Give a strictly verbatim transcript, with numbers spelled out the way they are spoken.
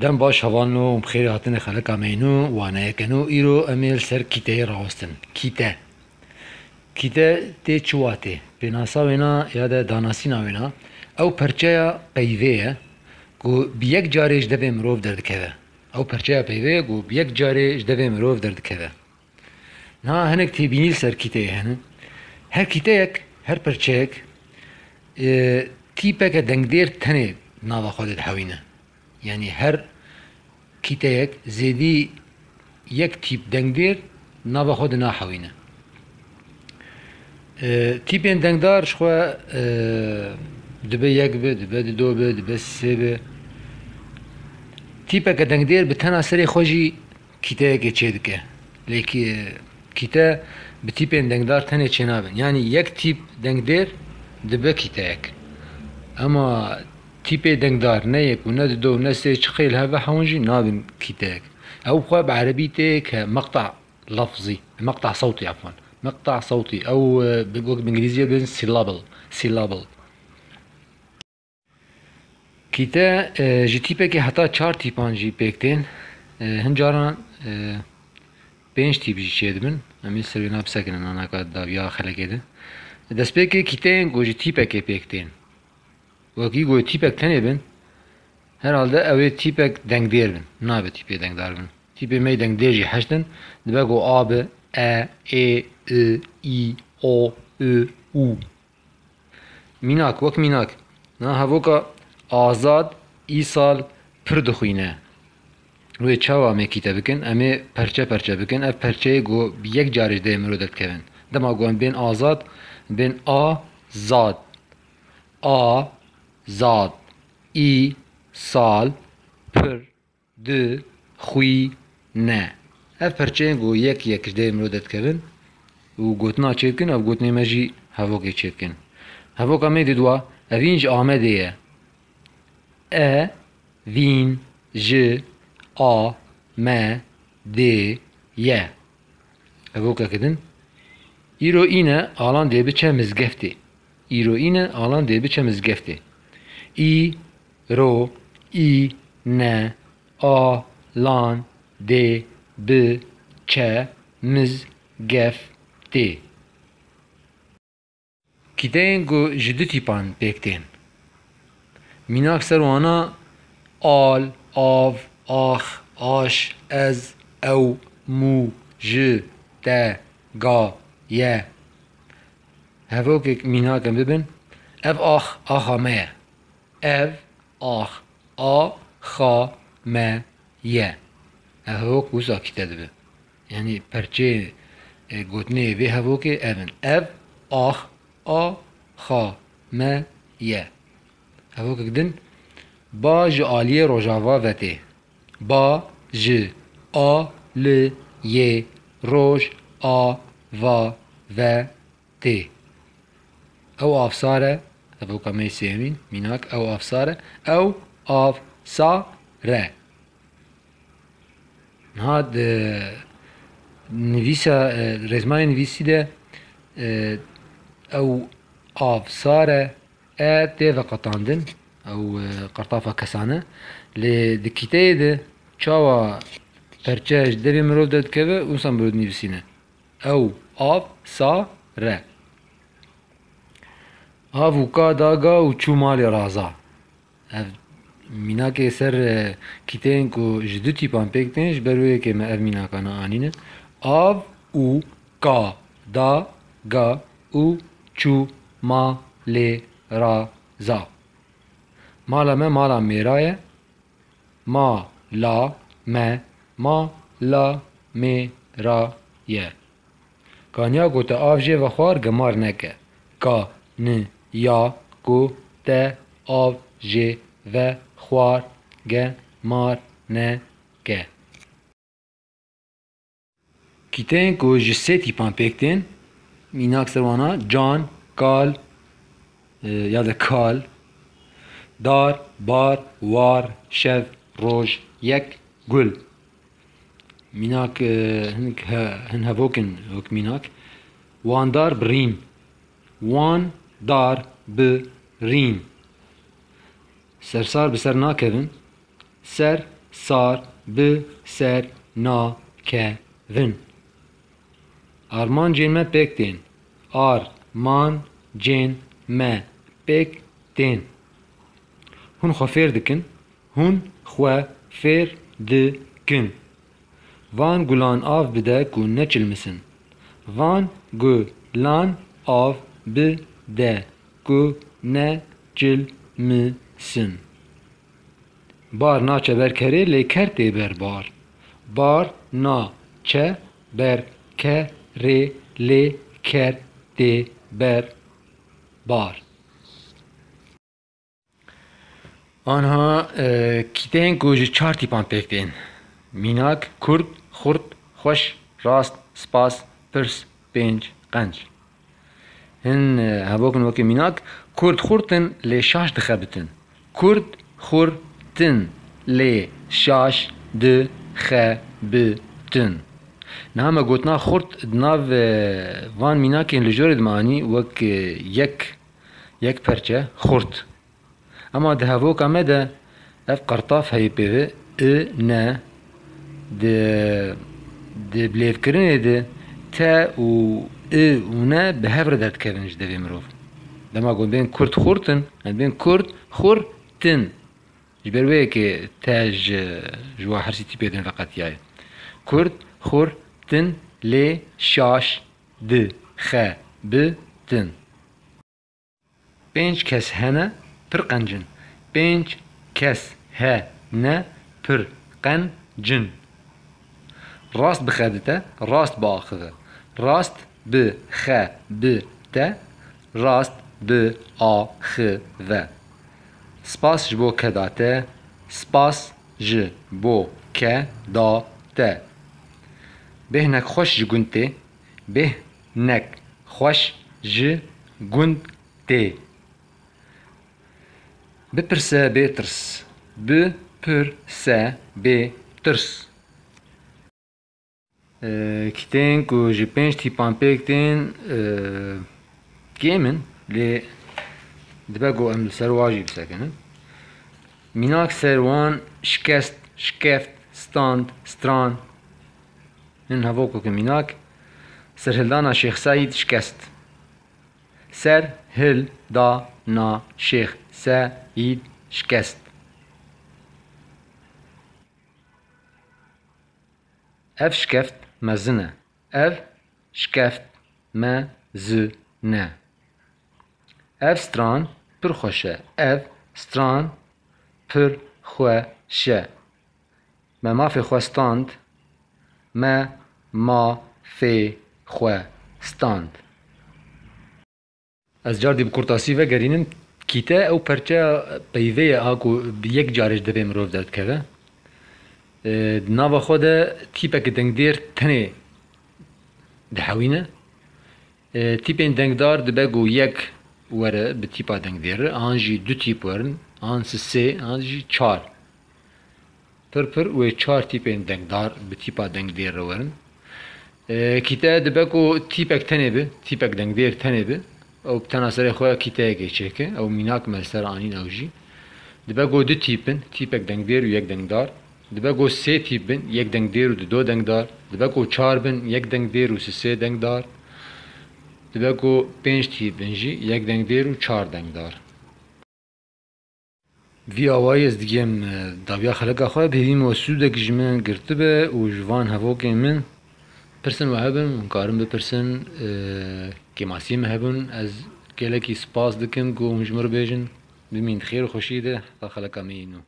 Dem baş hevalno û bi xêrê hatine xeleka me yê nû, waneyeke nû. Îro em ê li ser kîteyê rawestin. Kîte. Kîte tê çi watê? Pênasa wêna ya de danasîna wêna, ew perçeya peyvê ye ku bi yek carê ji devê mirov derdikeve. Ew perçeya peyvê ye ku bi yek carê ji devê mirov derdikeve. Niha hinek têbînî li ser kîteyê hene. Her kîteyek, her perçeyek, e, tîpeke dengdêr tenê nava xwe de dihewîne. Yanî her kîteyek zêdî yek tîp dengdêr nava xwe de nahewîne. E, tîpên dengdar ji xwe, e, dibe yek be, dibe dido be, dibe sê be. Tîpeke dengdêr bi tena serê xwe jî kîteyekê çêdike. Lê kî-, kîte bi tîpên dengdar tenê çênabin. Yanî yek tîp dengdêr dibe kîteyek. Ema tîpê dengdar ne yek û ne dido û ne sê çi qêl heve hewin jî nabin kîteyek. Ew xwe bi erebî tê ke meqta lafzî, meqta sewtî, efwan. Meqta sewtî. Ew, e, bi-, wek bi îngilîziyê bên syllable, syllable. Kîte, e, ji tîpekê heta çar tîpan jî pêk tên. E, hin caran, e, pênc tîp jî çêdibin. Em ê ser wêna bisekinin anaka dawiya xelekê de. Destpêkê kîteyên ku ji tîpekê pêk tên. Wekî ku tîpek tenê bin, herhalde ew ê tîpek dengdêr bin. Nabe tîpê dengdar bin. Tîpê me yê dengdêr jî heşt in. Dibe ku A be, E, Ê, I, Î, O, Ö, Û. Mînak, wek mînak, na hevoka Azad îsal pir dixwîne. Wê çawa em ê kîte bikin? Em ê perçe perçe bikin. Ev perçeyê ku bi yek carê ji devê mirov derdikevin. Dema ku em bên Azad, bên A, Zad. A, Zad. Î, sal, pir, di, xwî, ne. Ev perçeyên ku yek yek ji devê mirov derdikevin û gotina çêdikin, ev gotinê me jî hevokê çêdikin. Hevoka me di dua, evîn ji Amedê ye. E, vîn, ji, a, me, dê, ye. Hevokeke din. Îro îne alan dê biçe mizgeftê. Îro îne alan dê biçe mizgeftê. Î, ro, î, ne, a, lan, dê, bi, çe, miz, gef, tê. Kîteyên ku ji du tîpan pêk tên. Mînak ser wana al, av, ax, aş, ez, ew, mû, ji, te, ga, ye. Hevokek mînak em bibin. Ev ax, axa me ye. Ev ax, a, xa, me, ye. Ev hevok wisa kîte dibe. Yanî perçeyê, e, gotinê vê hevokê ev in. Ev ax, a, xa, me, ye. Hevokek din, ba ji aliyê rojava ve tê. Ba ji a, li, yê, roj, a, va, ve, tê. Ew avsar e, ev oka me yê sêyemîn, mînak, ew avsar e, ew avsar e. Niha di nivîsa, e, rêzmayê nivîsî de, e, ew avsar e, e tê veqetandin, ew, e, qertafa kesane. Lê di kîteyê de çawa perçe ji devê mirov derdikeve, wisa mirov dinivîsîne. Ew av sa re. Av û ka da ga û çû malê raza. Ev mînakê ser, e, kîteyên ku ji du tîpan pêk tên, ji ber wê yekê me ev mînakane anîne. Av û ka da ga û çû malê raza. Mala me mala mêra ye. Ma, la, me, ma, la, mê, ra, ye. Kaniya ku te av jê vexwar gemar neke. Ka, ni, ya, ku, te, av, jê, ve, xwar, ge, mar, ne, ke. Kîteyên ku ji sê tîpan pêk tên, mînak ser wana can, kal, e, ya de kal, dar, bar, war, şev, roj, yek, gul. Mînak, e, hin, he, hin hevok in wek mînak. Wan dar birîn. Wan dar birîn. Sersar bi ser nakevin. Ser sar, bi, ser, na, ke, vin. Armancên me pêk tên. Ar, man, cên, me, pêk, tên. Hûn xwe fêr dikin. Hûn xwe fêr dikin. Van gulan av bide ku neçilmisin. Van gu-lan av bi-de ku ne-çil-mi-sin. Bar naçe ber kerê lê ker tê ber bar. Bar na-çe ber ke-rê lê ker tê ber bar. Anha, e, kîteyên ku ji çar tîpan pêk tên. Mînak, kurt, xurt, xweş, rast, spas, pirs, pênc, qenc. Hin, e, hevok in wekî mînak, kurt xurt in lê şaş dixebitin. Kurt xurt in lê şaş dixebitin. Niha me gotina xurt di nav, e, van mînakên li jorê de me anî wek, e, yek, yek perçe, xurt. Ema di hevoka me de ev qertaf heye pê ve, i, ne. Di, di bilêvkirinê de te û i û ne bi hev re derdikevin ji devê mirov. Dema ku bên kurt xurt in, em bên kurt xurt in. Ji ber wê yekê te ji, ji wa hersî tîpê din veqetiyaye. Kurt xurt in lê şaş dixebitin. Pênc kes hene, pir qenc in. Pênc kes he-ne, pir qenc in. Rast bixebite, rast biaxive. Rast bixebite, rast biaxive. Spas ji bo keda te, spas ji bo keda te. Bêhnek xweş ji gund tê, bêhnek xweş ji gund tê. Bipirse bê tirs. Bipirse bê tirs. E, kitên ku ji pênc tîpan pêk tên, e, kêm in, lê dibe ku em li ser wa jî bisekinin. Mînak ser wan şikest, şikeft, stand, stran. Hin hevokeke mînak, serhildana Şêx Seîd şikest. Ser hil da na Şêx Seîd şikest. Ev şikeft mezin e. Ev şikeft mezin e. Ev stran pir xweş e. Ev stran pir xweş e. Me mafê xwe stand. Me mafê xwe stand. Ez cardî bi kurtasî vegerînim. Kîte ew perçeya peyvê ye a ku bi yek carê ji devê mirov derdikeve. E, di nava xwe de tîpeke dengdêr tenê dihewîne. E, tîpên dengdar dibe ku yek were bi tîpa dengdêr re, an jî du tîp werin, an jî sê, an jî çar. Pir pir wê çar tîpên dengdar bi tîpa dengdêr re werin. E, kîte dibe ku tîpek tenê bi, tîpek dengdêr tenê bi, ew bi tena serê xwe kîteyekê çêke, ew mînak me li ser anîn ew jî. Dibe ku du tîp bin, tîpek dengdêr û yek dengdar. Dibe ku sê tîp bin, yek dengdêr û dido dengdar. Dibe ku çar bin, yek dengdêr û sisê dengdar. Dibe ku pênc tîp bin jî, yek dengdêr û çar dengdar. Vî awayî ez digêm, e, dawiya xeleka xwe, bi hêvî me sûdek ji min girtibe û ji van hevokên min pirsên we hebin, hûn karin bipirsin, e, kêmasiyê me hebin. Ez gelekî spas dikim ku hûn ji min re bêjin. Bimîn di xêr û xweşiyê de, heta xeleka me yê nû.